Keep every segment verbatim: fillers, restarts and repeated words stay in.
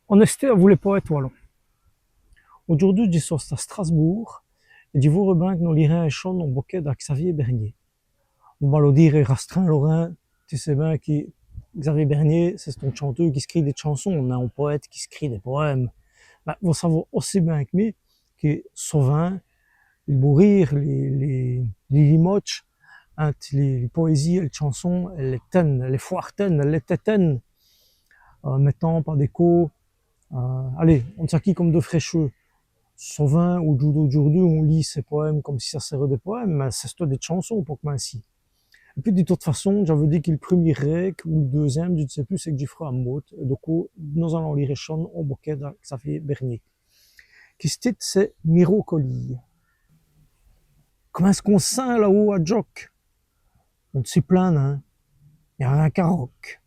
On èsté avou lès powêtes walons. Audjoûrdu dji so à Strasbourg èt dji vôreu bin qu' nos lîrins èchone on bokèt da Xavier Bernier. Vos m'aloz dîre: Rastrin Laurent, ti sé bin qui Xavier Bernier c'è-st-on tchanteû qui scrît dès tchansons, on powête qui scrît dès powêmes. Bin, vos savoz ossi bin qu' mi qui sovint li bourîre, li, li, li limotche inte li, li powésîye èt l' tchanson, èle èst tène, èle èst fwârt tène, èle èst tène, mètant pa dès côps, alez, on saquî come dès frècheûs. Sovint, au djoû d'audjoûrdu, on lît cès powêmes come si ça sèreut dès powêmes, mins c'èsteut dès tchansons po c'mincî. Èt pwis, di toute façon, dj'aveû dit qui l' prumîre règle ou l' deûzinme, dji n' sé pus, c'èst qu' dji f'reû à m' môde. Èt du côp, nos-alans lîre èchone on bokèt da Xavier Bernier. Qui s' tite c'èst Miraucolie. Comint èst-ce qu'on s' sint là-haut à Djoc ? On n' si plint nin, i gn-a rin qu'a roc.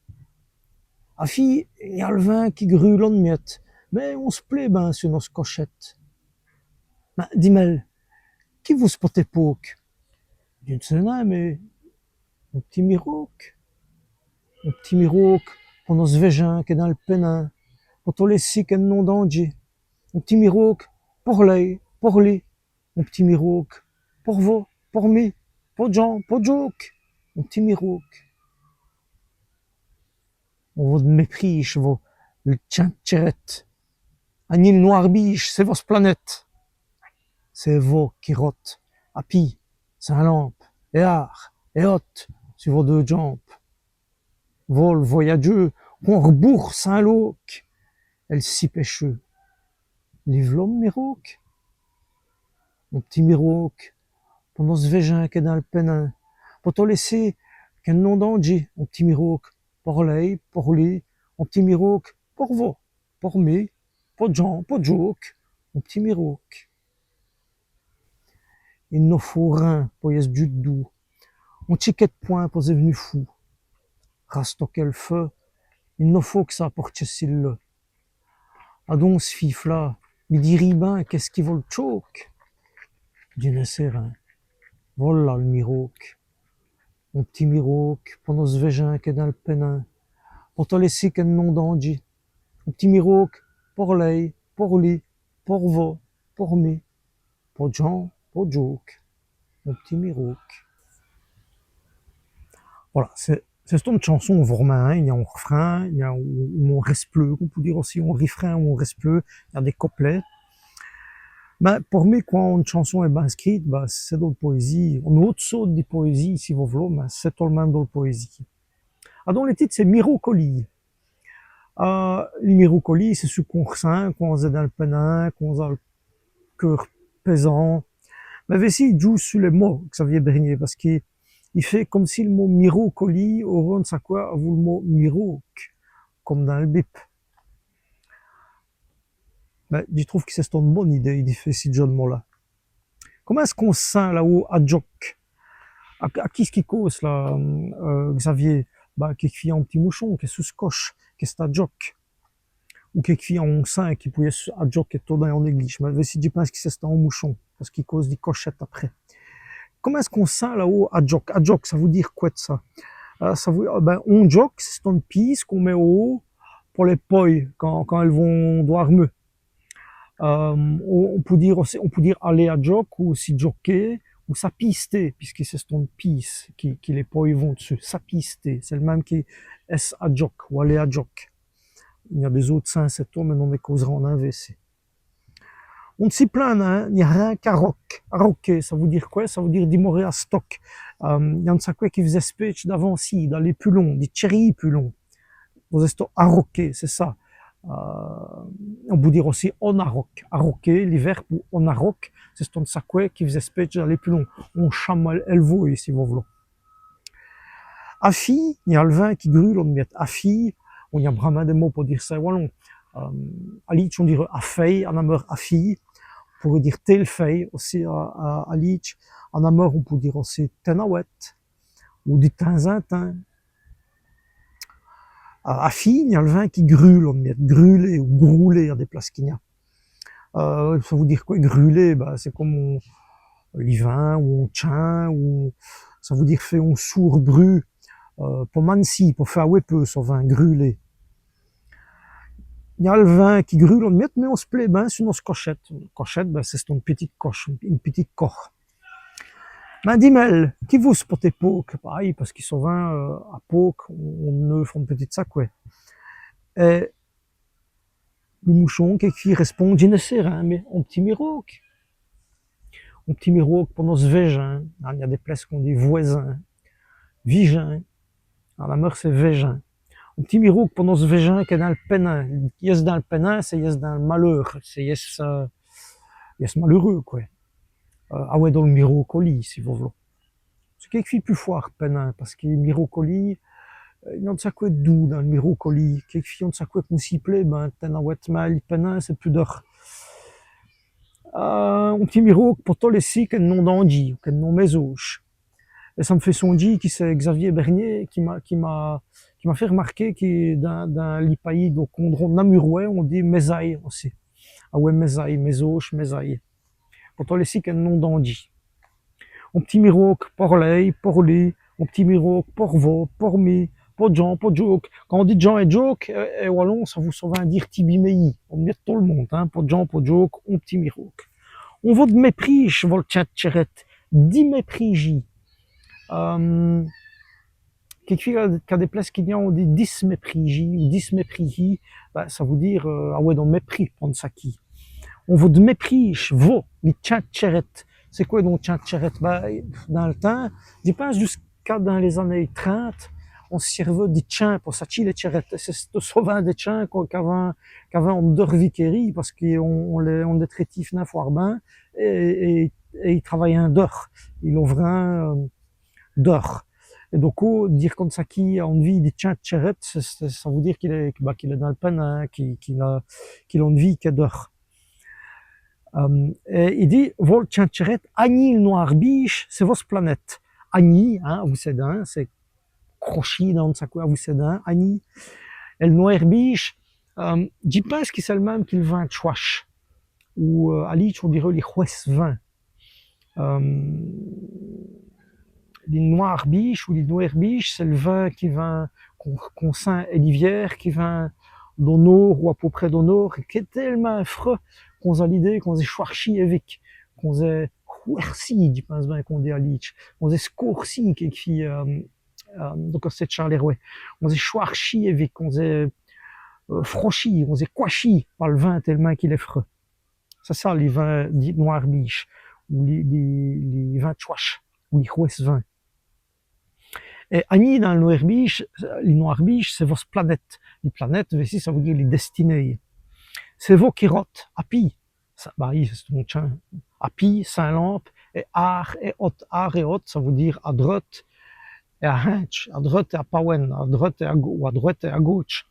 Afîye, i gn-a l' vint qui grûle on miète, mins on s' plét bin su nosse cochète. Mins, di-m'-èl, qui vos-pwatez pôque ? Dji n' sé nin, mins on p'tit mirauque. On p'tit mirauque po nosse vèjin qu'èst dins l' pènin, po tot lès cis qu'èn-ont dandjî. On p'tit mirauque por lèy, por li. On p'tit mirauque por vos, por mi, po Djan, po Djauque. On p'tit mirauque. On vos mèprîje, vos, l' tchin d' tchèrète. Agni l' nwâr bîje, c'èst vosse planète. C'èst vos qui rote, à pîd, sins lampe, èt hârt, èt hôte, su vos deûs djambes. Vos l' voyadjeû, qu'on r'boûre sins l'auque, èl si pècheû. Li v'lo, mirauque. On p'tit mirauque po nosse vèjin qu'èst dins l' pènin, po tot lès cis qu'èn-ont dandjî, on p'tit mirauque por lèy, por li, on p'tit mirauque por vos, por mi, po Djan, po Djauque, on p'tit mirauque. I n' nos faut rin po yèsse djus d' doûs, on tchikèt d' pwin po dèv'nu fou. Rastoquer l' feu, i n' nos faut qu' ça po r'tchèssî l' leût. Adon, cès fîyes-là, mi dîrîz bin qu'èst-ce qui vos l' tchauque ? Dji n' sé rin. Vola l' mirauque. On p'tit mirauque po nosse vèjin qu'èst dins l' pènin, po tot lès cis qu'èn-ont dandjî. On p'tit mirauque por lèy, por li, por vos, por mi, po Djan, po Djauque. On p'tit mirauque. Vola, c'èst, c'è-st-one tchanson, vôymint, hin, i gn-a on r'frin, i gn-a on, on rèspleû, qu'on pout dîre ossi on r'frin ou on rèspleû, i gn-a dès coplèts. Mins por mi, quand one tchanson èst bin scrîte, bin, c'èst dèl powésîye. On-ôte sôte di powésîye, si vos v'loz, mins c'èst tot l' min.me dèl powésîye. Adon, l' tite, c'èst Miraucolie. Li miraucolie, c'èst ç' qu'on r'sint quand on-z-èst dins l' pènin, quand on-z-a l' keûr pèsant. Mins vêci, i djoûwe su lès mots, Xavier Bernier, pace qu'i fêt come si l' mot miraucolie areut one saqwè avou l' mot mirauque, come dins l' Bibe. Mins dji troûve qui c'è-st-one bone idéye di fé ci djeu d' mots-là. Comint èst-ce qu'on s' sint là-haut à Djoc ? À, à quî ç' qu'i cause là, Xavier ? Bah, quéquefîye on p'tit mouchon qu'èst su s' coche, qu'èst à Djoc. Ou quéquefîye on sint qui pout yèsse à Djoc èt tot dins one èglîje. Mins vêci, dji pinse qui c'è-st-on mouchon, pace qu'i cause di cochète après. Comint èst-ce qu'on s' sint là-haut à Djoc ? À Djoc, ça vout dîre qwè d' ça ? Ça vout, bin, on djoc, c'è-st-one pîce qu'on mèt au hôt po lès poyes quand, quand èles vont dwârmu. On, on pout dîre ossi, on pout dîre aler à djoc ou ossi djoker ou s'apîster, pusqui c'è-st-one pîce qui, qui lès poyes vont d'ssus. S'apîster, c'èst l' min.me qui èsse à djoc ou aler à djoc. I gn-a dès-ôtes sinses èto, mins on-z-è caus'ra on-ôte fwès. On n' si plint nin, i gn-a rin qu'à roc. Aroker, ça vout dîre qwè ? Ça vout dîre dimorer à stoc. I gn-a one saqwè qui v's-èspétche d'avancî, d'aler pus lon, di tchèri pus lon. Vos-èstoz aroké, c'èst ça. On pout dîre ossi on-aroke. Aroker, li vèrbe pou on-aroke, c'è-st-one saqwè qui v's-èspétche d'aler pus lon. On chame èl vôye, si vos v'loz. Afîye, i gn-a l' vint qui grûle one miète. Afîye, i gn-a brâmint dès mots po dîre ça è walon. À Lîdje on dîreut afèye, à Nameur afîye. On pôreut dîre télefèye ossi à, à, à Lîdje. À Nameur on pout dîre ossi tènawète ou di timps-in timps. Afîye, i gn-a l' vint qui grûle one miète, grûler ou grûler, i gn-a dès places qu'i gn-a. Ça vout dîre qwè, grûler ? Bah, c'èst come on, li vint ou on tchin, ou ça vout dîre fé on soûrd brût, po mansî, po fé awè peû sovint, grûler. i gn-a l' vint qui grûle on miète, mins on s' plét bin su nosse cochète. Cochète, bin, c'è-st-one pitite coche, one pitite coche. Bin, di-m', qui vos-èstez pôques ? Bin, pace qui sovint, euh, à Pâques, on, on-z-ôfe one pitite saqwè. Èt li mouchon, quéquefîye, i rèspond, dji n' sé rin, mins on p'tit mirauke. On p'tit mirauke po nosse vèjin. Ah, i gn-a dès places qu'on dit vwèzin, vijin. À Nameur, c'èst vèjin. On p'tit mirauke po nosse vèjin qu'èst dins l' pènin. Yèsse dins l' pènin, c'èst yèsse dins l' maleûr. C'èst yèsse, euh, yèsse maleûreûs, qwè. Euh, awè, dins l' miraucolie, si vos v'loz. C'èst quéquefîye pus fwârt, pènin, pace qui miraucolie, euh, i gn-a one saqwè d' doûs dins l' miraucolie. Quéquefîye, i gn-a one saqwè qu'on s' plét bin, tènawète, mins li pènin, c'èst pus deûr. Euh, on p'tit mirauke po tos lès cis qu'ènn' ont dandjî, ou qu'ènn' ont mèsôje. Èt ça m' fêt sondjî qui c'èst Xavier Bernier qui m'a, qui m'a, qui m'a fêt r'mârquer qui dins, dins li payis, donc, on dîreut namurwès, on dit mèsayes ossi. Awè, mèsayes, mèsôje, mèsayes. Po tos lès cis qu'ènn' ont dandjî. On p'tit mirauke por lèye, por li, on p'tit mirauke por vos, por mi, po Djan, po Djôke. Quand on dit Djan èt Djôke, euh, è walon, ça vout sovint dîre tibi mèyî. On mèt tot l' monde, hin, po Djan, po Djôke, on p'tit mirauke. On vos mèprîje, vos l' tchintchèrète, dimèprîjî. Euh, quéquefîye, qu'a dès places qu'i gn-a, on dit dismèprîjî ou dismèprîhî, bin, ça vout dîre, euh, awè, dins l' mèpris, po one saquî. On vos mèprîje, vos, li tchintchèrète. C'èst qwè, don, tchintchèrète ? Bin, dins l' timps, dji pinse jusqu'à dins lès anéyes trinte, on s' sièreut di tchint po satchî lès tchèrètes. C'èst sovint dès tchints qu'avint, qu'avint one deûre vikèrîye, pace qu'on, on lès, on lès trêtîve nin fwârt bin, èt, èt, èt i travayint deûr. I lovrint, euh, deûr. Èt don, dîre come ça qu'i gn-a one vîye di tchintchèrète, c'èst, c'èst, ça vout dîre qu'il èst, bin, qu'il èst dins l' pènin, hin, qu'il, qu'il a, qu'il a one vîye qu'èst deûre. Euh, èt i dit, vos l' tchintchèrète, agnî l' nwâre bîje, c'èst vosse planète. Agnî, hin, vos savoz, hin, c'èst crochî dins one saqwè, vos savoz, hin, agnî. Èt l' nwâre bîje, euh, dji pinse qui c'èst l' min.me qui l' vint d' chwache. Ou, euh, à Lîdje, on dîreut li chwès'-vint. Euh, li nwâre bîje ou li nwâre bîje, c'èst l' vint qui vint, qu'on, qu'on sint è l'iviêr, qui vint do nôrd ou à pau près do nôrd, èt qu'èst télemint freûd qu'on-z-a l'idéye qu'on-z-èst chwarchî èvêc, qu'on-z-èst chwèrcî, dji pinse bin qu'on dit à Lîdje, qu'on-z-èst scwârcî, quéquefîye, euh, euh, do costé d' Châlèrwè. On-z-èst chwarchî èvêc, on-z-èst, euh, frochî, on-z-èst cwachî pa l' vint télemint qu'il èst freûd. C'èst ça, li vint di nwâre bîje, ou li, li, li vint d' chwache, ou li chwès'-vint. Èt agnî dins l' nwâre bîje, li nwâre bîje, c'èst vosse planète. Li planète, vêci, ça vout dîre li dèstinéye. C'èst vos qui rote, à pîd. Ça, bin, c'è-st-on tchint. À pîd, sins lampe, èt âr èt ôte. Âr èt ôte, ça vout dîre à dreûte èt à hintche, à dreûte èt à pawène, à dreûte èt à gau-, ou à dreûte èt à gautche.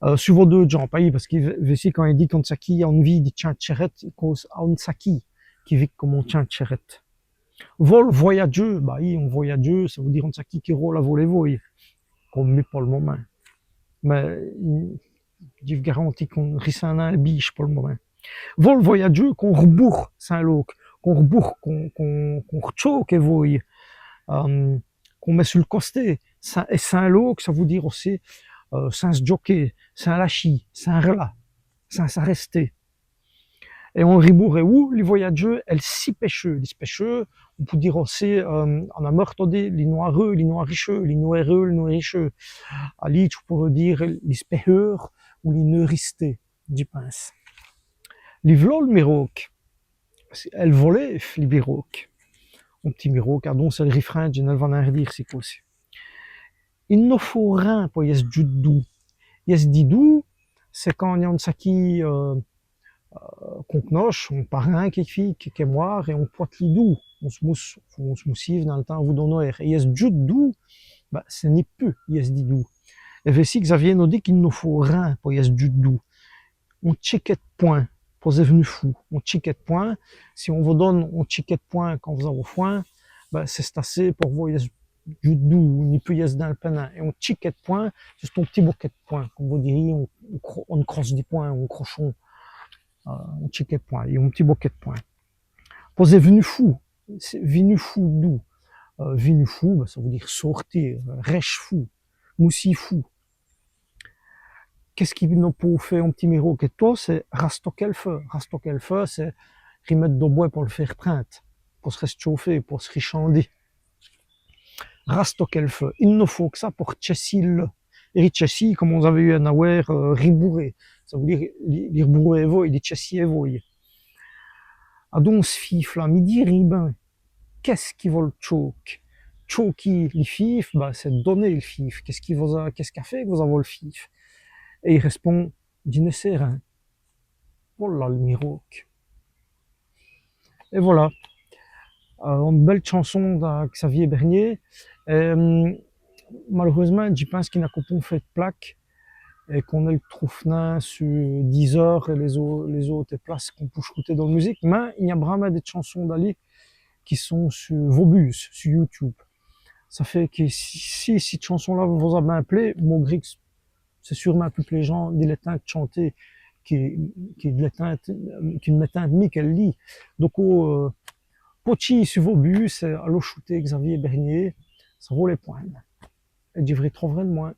Euh, su vos deûs djambes, pace qui vê-, vêci, quand i dit qu'on saquî, on vîye di tchintchèrète, i cause on saquî qui vike come on tchintchèrète. Vos l' voyadjeû, bin, on voyadjeû, ça vout dîre on saquî qui rôle avou lès vôyes, come mi po l' momint. Mins, dji v' garantis qu'on n' rissint nin l' bîje po l' momint. Vos l' voyadjeû, qu'on r'boure sins l'auk, qu'on r'boure, qu'on, qu'on, qu'on r'tchôke èvôye, euh, qu'on mèt su l' costé. Sins, èt sins l'auk, ça vout dîre ossi, euh, sins s' djoker, sins lachî, sins r'la, sins s'arèster. Èt on riboure èwou, li voyadjeû, èl spècheû. Li spècheû, on pout dîre ossi, euh, à Nameur, on dit li nwâreû, li nwâricheû, li nwâreû, li nwâricheû. À Lîdje, on pout dîre li spècheû ou li neûristé, dji pinse. Li v'là l' mirauke. Èl voléve, li mirauke. On p'tit mirauke, adon c'èst l' rifrin, dji n' va nin r'dîre si côp-ci. I n' nos faut rin po yèsse djusse doûs. Yèsse djusse doûs, c'èst quand i gn-a on saquî, euh, euh, qu'on cnoche, on parin, quéquefîye, qui, qu'èst mwârt, èt on pwate li doûs. On s' mousse, on s' moussîve dins l' timps, vos d'on-ôte. Èt yèsse djusse doûs, bin, ci n'èst pus yèsse djusse doûs. Èt vêci, Xavier nos dit qu'i n' nos faut rin po yèsse djusse doûs. On tchikèt d' pwin po-z-èv'nu foû. On tchikèt d' pwin, si on vos done on tchikèt d' pwin quand vos-avoz fwin, bin, c'è-st-assez po vos yèsse djusse doûs, on n' pout pus yèsse dins l' pènin. Èt on tchikèt d' pwin, c'è-st-on p'tit bokèt d' pwin, come vos dîrîz, on, on cro-, one crosse di pwin, on crochon, euh, on tchikèt d' pwin, èt on p'tit bokèt d' pwin. Po-z-èv'nu foû, c'èst v'nu foû d' doûs. Euh, v'nu foû, bin, ça vout dîre sôrti, euh, rèche foû, moussî foû. Qu'èst-ce qui nos pôt fé on p'tit mirauke èto, c'èst rastoker l' feu. Rastoker l' feu, c'èst rimète do bwès po l' fé r'prinde, po s' rèstchaufer, po s' richandi. Rastoker l' feu. I nos faut qu' ça po r'tchèssî l', èt r'tchèssî, come on-z-aveut yeû a wêre, euh, ribourer. Ça vout dîre li, li ribourer èvoye, li tchèssî èvoye. Adon, ç' fîve-là, mi dîrîz bin, qu'èst-ce qui vos l' tchôke ? Tchôkî li fîve, bin, c'èst doner l' fîve. Qu'èst-ce qui vos-a, qu'èst-ce qu'a fêt qu' vos-avoz l' fîve ? Èt i rèspond, dji n' sé rin. Volà l' mirauke. Èt volà. Euh, one bèle tchanson da Xavier Bernier. Euh, maleûreûsemint, dji pinse qu'i n'a co pont fêt d' plake èt qu'on èl troûve nin su Deezer èt lès-ô-, lès-ôtès places qu'on pout choûter dèl musique, mins i gn-a brâmint dès tchansons da li qui sont su Vôbuse, su YouTube. Ça fêt qui si, si, si ciste tchanson-là vos-a bin plé, maugré qu' c'èst sûr'mint pus plaîjant di l'ètinde tchanter qui, qui di l'ètinde, qui d' m'ètinde mi qu'èl lît. Donc, euh, potchî su Vôbuse, euh, aloz choûter Xavier Bernier, ça vaut lès pwin.nes. Èt dji vos r'troûv'rè d'mwin.